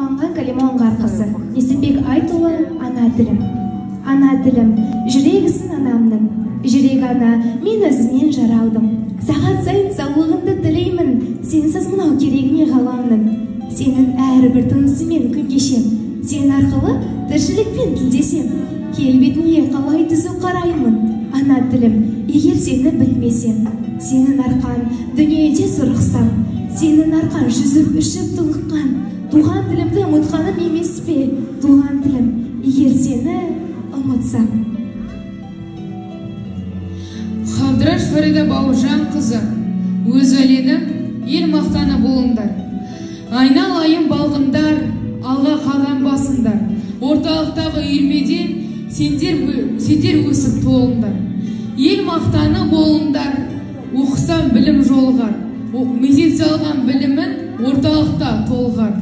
Алынған Калима Оңғарқызы. Несіпбек Айтұлы, «Ана тілім». Ана тілім, жүрегісің анамның. Жүрек ана, мен өзіңнен жаралдым. Сағат сайын саулығыңды тілеймін, сенсіз мынау керегіне ғаламның. Сенің әрбір тынысымен күн кешем, сен арқылы тіршілікпен тілдесем. Келбетіңе қалай түзу қараймын, ана тілім, егер сені білмесем. Сенің арқан дүниеде сұрықсам, сенің арқан жүзіп ішіп тұныққан. Туған тілімді ұмытқаным емес пе, туған тілім, егер сені ұмытсам. Қабдыраш Фарида Бауыржан қызы, өз өлеңі «Ел мақтаны болыңдар». Айналайын балғындар, алға қадам басыңдар. Орталықтағы үйірмеден сендер өсіп толыңдар. Ел мақтаны болыңдар, оқысам білім жолығар. Мезет салған білімін орталықта толығар.